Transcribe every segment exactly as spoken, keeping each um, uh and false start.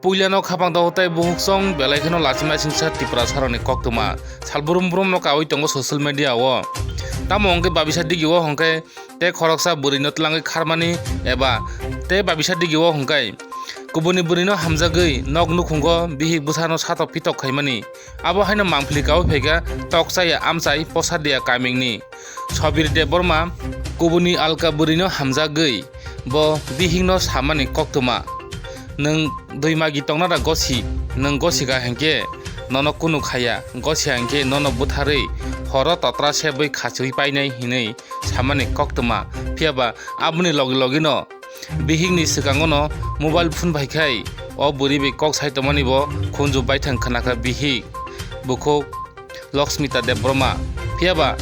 Puilano khapang dogo tei buhuk song belai kheno lachimai singsa Tiprasarokni koktwma. Sal brum brumno kaui tongo social media o. Tamo hwnkhe babisa digi o hwnkhe tei khoroksa bwrwino twlangwi kharmani eba tei babisa digi o hwnkhe kubuni bwrwino hamjagwi nok nukhungo bihik bwsano satok pitok khaimani. Abo haino mangpili kaui phaikha Tokchaya amchai Posadia kamingni Sobir Debbarma kubuni alka bwrwino hamjagwi bo bihikno samani koktwma. Nwng dui magi tongnada gosi, nwng gosika hinkhe nono kunu khaya, gosiya hinkhe nono butharwi horo totra sebwi khachiui painai hinwi samani koktwma. Phiyaba aboni logi logino bihikni swkangono mobile phone bai khai o bwrwi bai kok sai tongmani bo khunju baithang khnakha bihik bukhuk Laxmita Debbarma. Phiyaba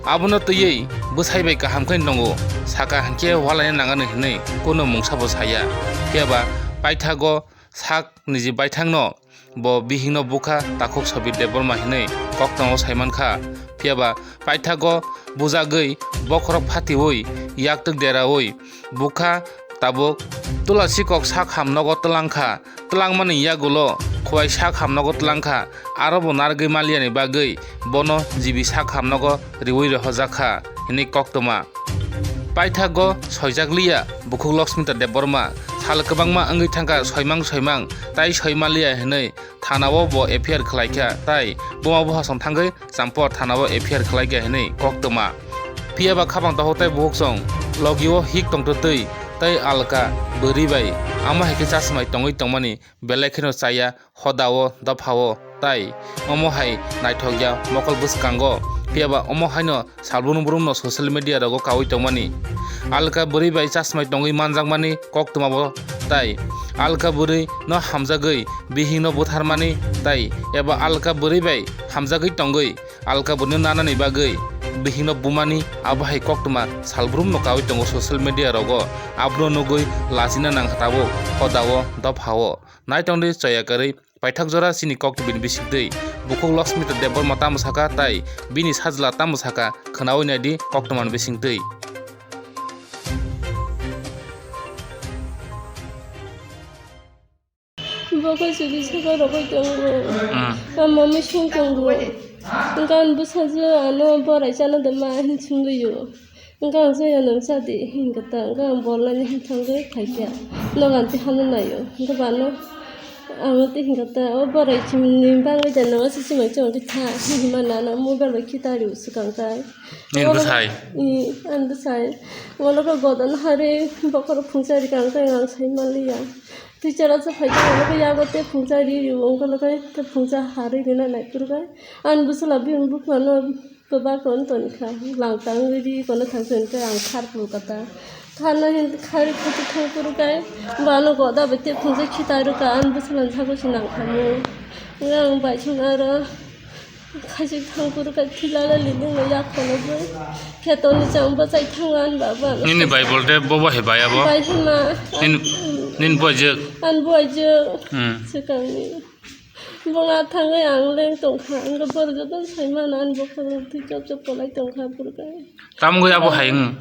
abono twiwi bwsai bai kaham khe nwngo, saka hinkhe walaina nangani hinwi kunu mungsa bo saya. Phiyaba paithago sak niji baithangno bo bihikno bukha takhuk Sobir Debbarma hinwi koktwma o saimankha. Phiyaba paithago bujagwi bokhorok phatiui yaktwk deraui bukha tabuk tulasi kok sak ham nogo twlangkha. Twlangmani yagulo khwai sak ham nogo twlangkha, aro bo narwgwi maliyani bagwi bono jibi sak ham nogo riui rohojakha hinwi koktwma. Paithago soijakliya bukhuk Laxmita Debbarma sal kwbangma wngwi thangkha soimang soimang tai soimaliya hinwi thanao bo F I R khwlaikha tai buma buhasong thangwi Champor thanao F I R khwlaikha hinwi koktwma. Phiyaba khapang dohok tei buhuk song logio hik tongtwtwi tei alka bwrwi bai amo hai khe chasmai tongwi tongmani belai kheno chaya hodao dophao tai omo hai naithokya mokol bwskango. Phiyaba omo haino sal brum brumno social media rogo kaui tongmani. Alka bwrwi bai chasmai tongwi manjakmani koktwmabo tai alka bwrwi no hamjagwi bihikno butharmani tai eba alka bwrwi bai hamjagwi tongwi alka bwrwino nanani bagwi bihikno bumani abo hai koktwma sal brumno kaui tongo social media rogo. Abono nugwi lachina nangkha tabuk hodao dophao. Naitongdi choya kwrwi paithak jora chini koktwbini bisingtwi bukhuk Laxmita Debbarma tamo saka tai bini sajla tamo saka khwnaui naidi koktwmani bisingtwi. Bo khe chukwi saka rogwi tongo. Hmm. Tamo mui sung tongo. Gan bwsajwk ano borai chana de ma hin sungwi o. Hwnkhe ang chaya nwng cha di, hwnkhe ta, hwnkhe ang bolnani hwn thangwi phaikha. Nogo ang tei hano naio. Hwnkhe bano ang tei hwnkhe ta, o borai chimni bangwi da, nogo se chimang chimang khe tha, hinwi mano ano mobile bai khitai rio swkang kai. Nini bwsai? I, ani bwsai. Ngolokhe godan hari bokhorok phungsa rikha, hwnkhe ang sai manliya. Teacher asa phaikha, ngolokhe yago tei phungsa ri rio, hwnkhe phungsa harwi rina naiphuru kai. Ani bwsala bini buphano Kwbakon toni kha, langtang ri kono thang toni kha, ang khar phu kata. Khana hin khari khuti thang puru kai, bano goda bai te phunjak khitai ru ka, ang bwswlang thago se nang khamu. Ang bai thang aro khaisik thang puru kai, thila la linding no yak kono bui. Kheto ni chang bachai thang an baba. Nini bai bolte bobo he bai abo? Bai hima. Nin, nin boijek? An boijek. Hmm. Swkang ni. Bwla thangwi ang leng tongkha, ang borok jotono sai mano, ani bokhorok twi chop chop kwlai tongkha, borok ai. Tamgwi abo hai wng?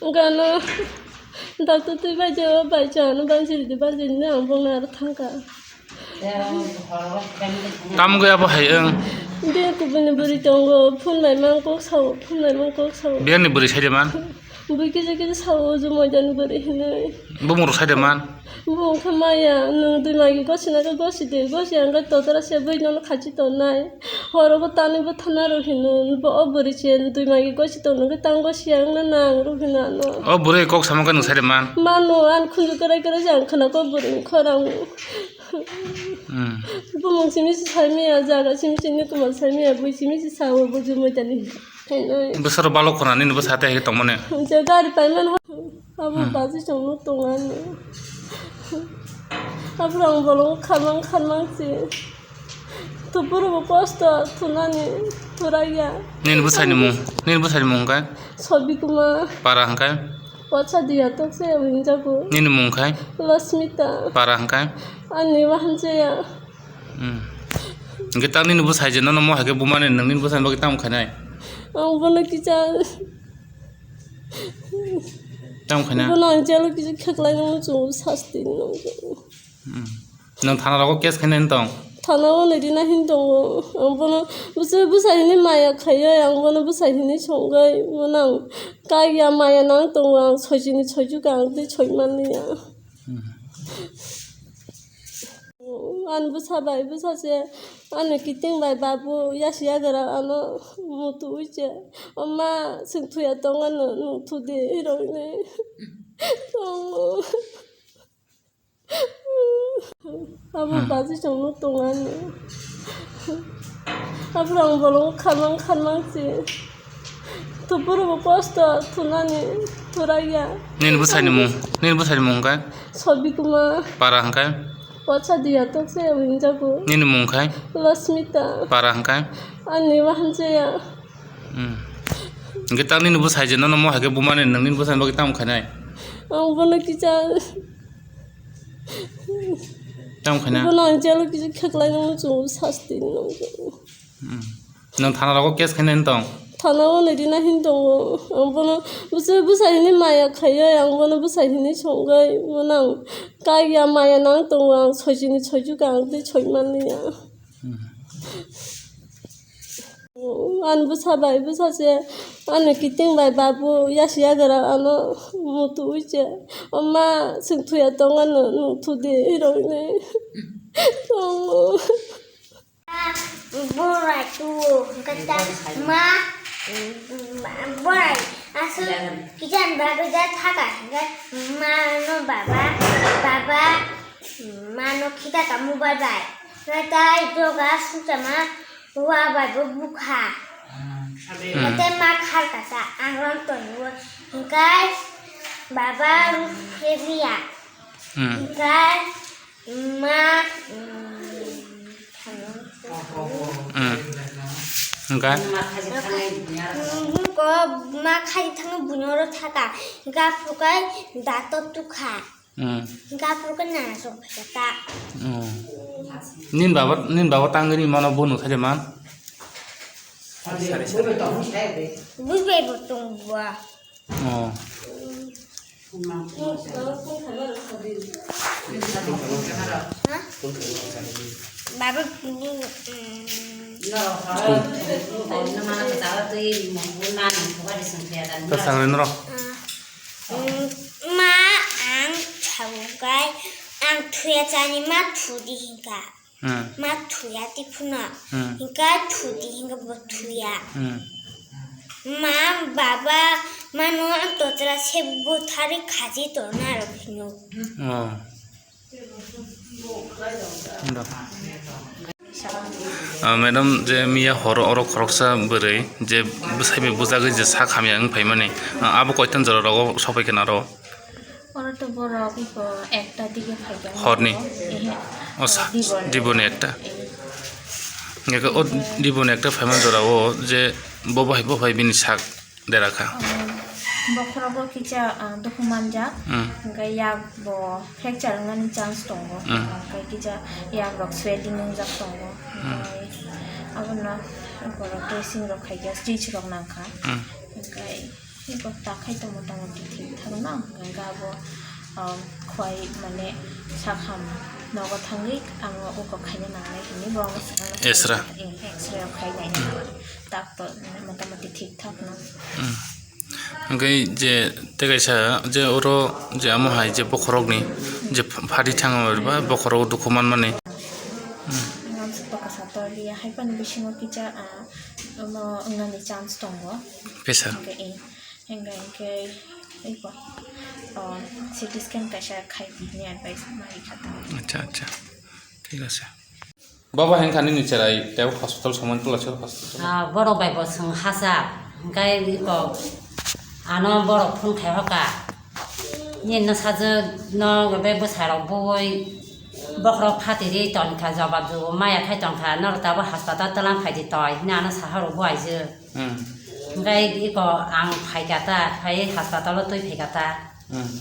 Gano doctor twi bai je, o bai chano bansi ridi, bansi ridi, ang bongni aro thangkha. Tamgwi abo hai wng? Bini kubuni bwrwi tongo, phone bai mang kok sao, phone bai mang kok sao. Biyangni bwrwi sai de man? Bui kisa kisa sao, o jumoidani bwrwi hinwi. Bumung rok sai de man? Bo wngkha maya, nwng dui magi gosina khe gosi de, gosi ang khe totora se bui nono khachi tongnai. Horo bo tanwi bo thana rw hino, bo o bwrwi se dui magi gosi tongno khe tang gosi ang na nang rw hino ano. O bwrwi kok sama khe nwng sai de man? Mano, ang khunju kwrai kwrai se ang khwna kok bwrwi ni khorang. Hmm. Bumung simi se sai maya, jaga simi sini kuma sai maya, bui simi se sao bo jumui tani. Bwsaro balok khna nini bwsa tei hai tongmani. Je gari paiman ho. Abo hmm. Baji chwngno tongani. Abrang bolong kharmang kharmang si. Tubur bo kosto thunani thuraya. Nini bwsani mung, nini bwsani mung kai? Sobi kuma. Para hwnkhe? Pocha dia tok se winjago. Nini mung kai? Lasmita. Para hwnkhe? Ani wahan jaya. Hmm. Hwnkhe tak nini bwsai je nono mo hai khe bumani nwng nini bwsani bagwi tamo khainai? Ang bono kisa tamo khainai? Bono ang jalo kisa kheklai nang chungo sasti nang. Hmm. Nwng thana rogo case khainai tong? Thana o nai rina hin tongo. Ang bono bwsai, bwsai hinwi maya khaiwi, ang bono bwsai hinwi songwi, bono ang kaiya maya nang tongo, ang soichini soichukha, ang tei soi manliya. Hmm. Ani bwsa bai bwsa se, ani kiting bai babu yasi yagra ano mutu ui se. O ma, chwng thuya tong ano, nwng thudi, hirok hinwi tongo. Abo Hmm. baji chwngno tongani. Aborok ang bolong kharmang kharmang si. Tuburo bo kosto thunani thuraya. Nini bwsai ni mung, nini bwsai ni mung khe? Sobi Kumar. Para hwnkhe? Pocha dia tok se winjago. Nini mung khe? Lasmita. Para hwnkhe? Ani wahanjaya. Hmm. Hwnkhe ta nini bwsai je nono mo hai khe bumani nwng nini bwsai ni bagwi tamo khainai? Ang bono kicha. Tamo khaina? Bono ang jelo kisa kheklai nang chungo sasti nang chungo. Hmm. Nwng thana rogo case khainai tong? Thana o nai rina hin tongo. Ang bono bwsai, bwsai hinwi maya khaiwi, ang bono bwsai hinwi songwi, bono ang kaiya maya nang tongo, ang soichini soichukha, ang tei soi manliya. Hmm. Ani bwsa bai bwsa se, ani kiting bai babu yasi yagra ano mutu ui se. O ma, chwng thuya tong ano, nwng thudi, hirok hinwi tongo. Borai tu, kata ma, borai, asal kijan babu ja thaka, ma no baba, baba, ma no khita ka mobile bai. Kata joga suchama, Wa bai bo bukha. Hmm. Hwnkhe ma khar kasa ang rom tongo. Hwnkhe baba ruk phreya. Hmm. Hwnkhe ma, hmm. Hmm. Hwnkhe? Nuko ma khai thangwi buino oro thaka. Hwnkhe aphuru khe dato tukha. Hmm. Hwnkhe aphuru khe nana sok phaikha ta. Hmm. Nini baba, nini baba tangwi mano bono khaide man? Bui bai bo tongo bo. Oh. Ha? Baba, mm, Ta sangreng rok. Mm, ma, ang thago kai, ang thuya chani ma thudi hinka. Hmm. Ma thuya tiphuna. Hmm. Hinka thudi hinka bo thuya. Hmm. Ma, baba, mano ang totra se bo thari khaji to na ro phino. Oh. Ah, madam, je miya horo oro khoroksa bwrwi je bwsai bai bujagwi je sak hamya wng phaimani, ah, abo koitan jora rogo sopai khe naro? Oro to borok iko ekta dige phaikha. Horni? Ehe. O sa-, Diboni. Diboni ekta? Ehe. Eko o Diboni ekta phaima jora o je bo bai, bo bai bini sak Dera kha. Um, bokhorogo kisa, ah, dukhu manjak. Hmm. Hwnkhe yak bo fracture wngnani chance tongo. Hmm. Hwnkhe kisa yak rok swelling wngjak tongo. Hmm. Hwnkhe abono borok dressing rok khaikhe stitch rok nangkha. Hmm. Hwnkhe eko takhai to motamoti thik thangno. Hwnkhe abo, um, khwlai mane sakham nogo thangwi amo uko khaina nangnai hinwi borokno swkangno X-ray. X-ray rok khai naina. Hmm. Doctor, motamoti thik thak no. Hmm. Hwnkhe je tei kaisa je oro je amo hai je bokhorokni je pha-, phari thang ba bokhorok dukhu manmani. Hmm. Ang se to kasa to liya hai phano bisingo kisa, ah, omo wngnani chance tongo. Pressure. Hwnkhe, eh, hwnkhe, hwnkhe, eko, oh, C T scan kaisa khai di hwnwi advice ma rikha ta. Acha, acha. Thik ase. Baba hengkha nini cherai tei hospital somoi pula se hospital. Ah, borok bai bo swng hasa, hwnkhe iko ano borok phone khai hoka. Nini no sajwk no bai bwsai rok bui bokhorok phatiri tongkha, jobab jubo maya khai tongkha, norok tabuk hospital twlang phaidi toi hwnwi ano saha rok bo aijwk. Hmm. Hwnkhe iko ang phaikha ta, phai hospital o twi phaikha ta. Hmm.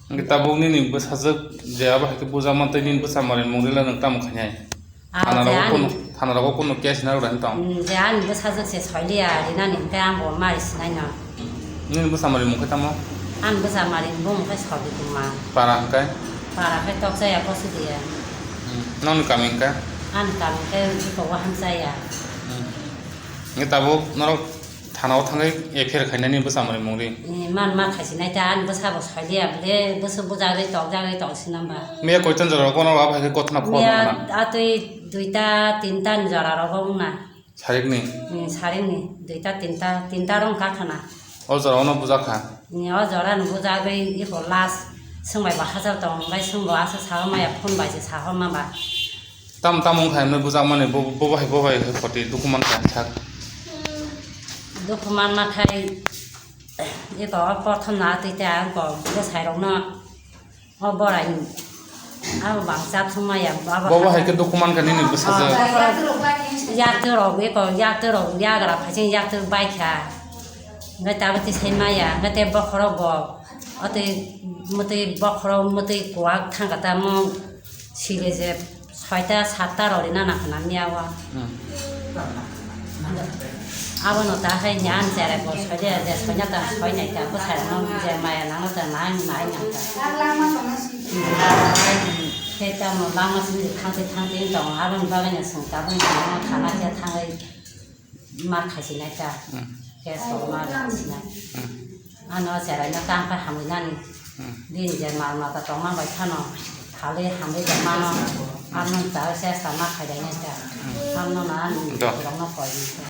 Hwnkhe tabuk nini bwsajwk je abo hai khe bujakma tei nini bwsa mari mung rila nwng tamo khainai? Ah, thana je rogo ani kunu, thana rogo kunu case na rwlai tong? Mm, je ani bwsajwk se soiliya rinani hwnkhe ang bo mari sinai no. Nini bwsa mari mung khe tamo? Ani bwsa mari bumung khe Sobi Kumar. Para hwnkhe? Para khe toksa ya, kosi diya. Hmm. Nokni kami wngkha? Ani kami khe Iko Wahamsa ya. Hmm. Nge tabuk norok thana o thangwi F I R khainani bwsa mani mungri? Eh, man ma khaisinai ta, ani bwsa bo soi diya bole, bwsa bujagwi tokjagwi tong sinamba. Miya koitan jora kono ba phai khe kothna khobor Miya mangna? Atwi duita tinta ni jora rogo wngna. Sarikni? Hmm, sarikni, duita, tinta, tinta rong kakhana. O jora ono bujakha? Hmm, o jora no bujagwi iko last swngbai bo hachal tong, bai swngbo asa sao maya phone bai se sao ma ba. Tam, tam wngkha hwnwi bujakmani, bo, bo bai, bo bai khe khoti dukhu mankha sak. Dukhu manma khai iko o prothom na twi te ang ko bwsai rokno. O borai abo bang chat thung maya, abo Bobo hai khe dukhu mankha nini bwsajwk. Yaktu rok eko, yaktu rok yagra phaising yaktu baikha. Hwnkhe tabuk tisai maya, hwnkhe tei bokhorok bo, o tei mwtwi bokhorok mwtwi kuwak thangkha tamo sile je soita satta rok rina nangkha na miya o. Hmm. Abono ta hai ni ani cherai bo soi de, je soi na ta soi nai ta, bwsai no je maya nang ta nai nai nang ta. Khe tamo lama simi thang te thang te tongo, aboni bagwi no chwng tabuk no thana khe thangwi ma khaisinai ta. Hmm. Khe sok ma sinai. Hmm. Ano cherai no tang khe hamwi nani. Hmm. Bini je mal mata tongma bai phano, phalwi hamwi tongmano, ano ta chesta ma khaidai nai ta. Hmm. Ano na ani Do. Borokno koi nai ta.